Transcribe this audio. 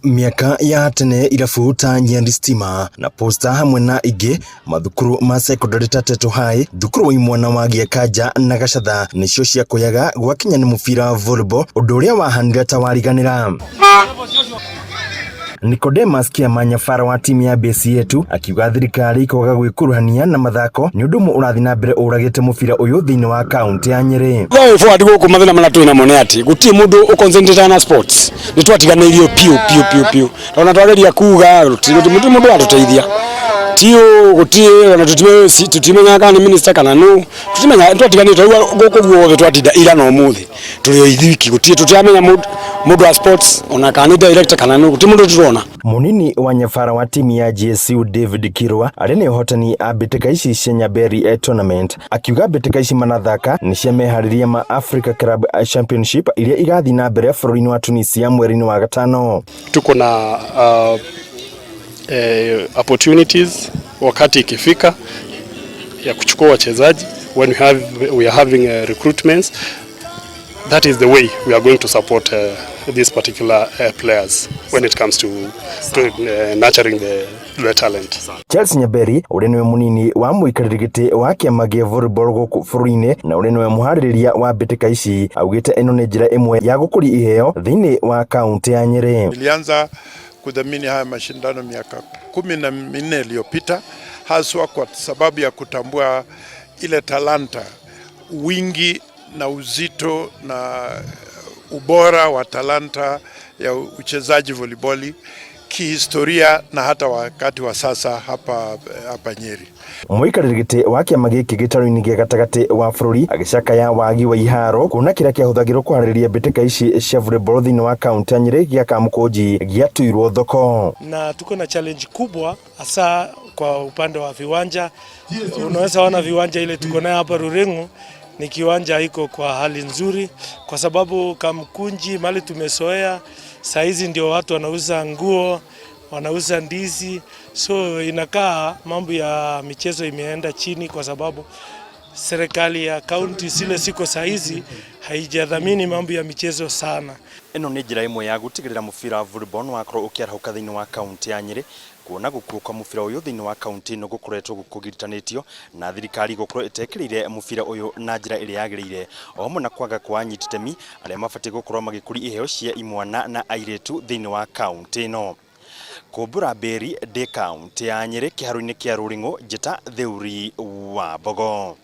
Mĩaka ya tene irabu ta Nyeri Stima na Posta hamwe na ingĩ mathukuru ma secondary ta Tetu High, thukuru wa imwana wa Gĩakanja na Gacatha nĩcio ciakũyaga gwakinya nĩ mũbira wa volleyball, ũndũ ũrĩa wahanire ta wariganĩra. Nicodemus Kĩama nyabara wa timu ya Base Yetu akiuga thirikari kwaga gwĩkuruhania na mathako nĩ ũndũ ũmwe ũrathiĩ na mbere ũragĩte mũbira ũyũ thĩinĩ wa kaũntĩ ya Nyĩrĩ. Way forward gũkũ mathĩna marĩa twĩ namo nĩ atĩ gũtirĩ mũndũ ũconcentrate na sports, nĩ twatiganĩirio piũ piũ piũ piũ, ona twageria kuga gũtirĩ mũndũ watũteithia tiũ gũtirĩ ona tũtimenyaga kana nĩ minister kana nũ tũtimenyaga, twatiganĩirio rĩu gũkũ guothe twatinda ira na ũmũthĩ tũrĩ o ithuiki, gũtirĩ tũtiramenya mũndũ wa sports ona kana nĩ director kana nũ, gũtirĩ mũndũ tũrona. Mũnini wa nyabara wa timu ya GSU David Kirwa arĩa nĩ ahotani a mbĩtĩka ici cia Nyaberi Tournament akiuga mbĩtĩka ici manathaka nĩ cia meharĩria ma Africa Club Championship iria igathiĩ na mbere bũrũri-inĩ wa Tunisia mweri-inĩ wa gatano. Tuko na opportunities wakati ikifika ya kuchukua wachezaji, when we are having recruitments, that is the way we are going to support these particular players when it comes to nurturing the talent. Charles Nyaberi ũrĩa nĩwe mũnini wa mũikarĩri gĩtĩ wa kĩama gĩa volleyball gũkũ bũrũri-inĩ na ũrĩa nĩwe mũharĩrĩria wa mbĩtĩka ici augĩte ĩno nĩ njĩra ĩmwe ya gũkũria iheo thĩinĩ wa kaũntĩ ya Nyĩrĩ. Nilianza kudhamini haya mashindano miaka 14 iliyopita, haswa kwa sababu ya kutambua ile talanta, wingi na uzito na ubora wa talanta ya uchezaji voliboli kihistoria na hata wakati wa sasa hapa Nyeri. Mũikarĩri gĩtĩ wa kĩama gĩkĩ gĩtarũ-inĩ gĩa gatagatĩ wa bũrũri agĩcakaya wagi wa iharo kuona kĩrĩa kĩahũthagĩrwo kũharĩrĩria mbĩtĩka ici cia volleyball thĩinĩ wa kaũntĩ ya Nyĩrĩ gĩa Kamũkũnji gĩatuirwo thoko. Na tuko na challenge kubwa hasa kwa upande wa viwanja. Unaweza ona viwanja ile tuko nayo hapa Ruringu ni kiwanja iko kwa hali nzuri, kwa sababu Kamkunji mali tumezoea saa hizi ndio watu wanauza nguo, wanauza ndizi, so inakaa mambo ya michezo imeenda chini, kwa sababu serikali ya kaunti zile siko saa hizi haijadhamini mambo ya michezo sana. Ĩno nĩ njĩra ĩmwe ya gũtigĩrĩra mũbira wa volleyball nĩ wakorwo ũkĩarahũka thĩinĩ wa kaũntĩ ya Nyĩrĩ, kuona gũkuo kwa mũbira ũyũ thĩinĩ wa kaũntĩ ĩno gũkoretwo kũgiritanĩtio na thirikari gũkorwo ĩtekĩrĩire mũbira ũyũ na njĩra ĩrĩa yagĩrĩire, o hamwe na kwaga kwa anyiti itemi arĩa mabatiĩ gũkorwo magĩkũria iheo cia imwana na airĩtu thĩinĩ wa kaũntĩ ĩno. Kũmbũra mbĩri ndĩ kaũntĩ ya Nyĩrĩ kĩharo-inĩ kĩa Rũring'o, njĩta Theuri wa Mbogo.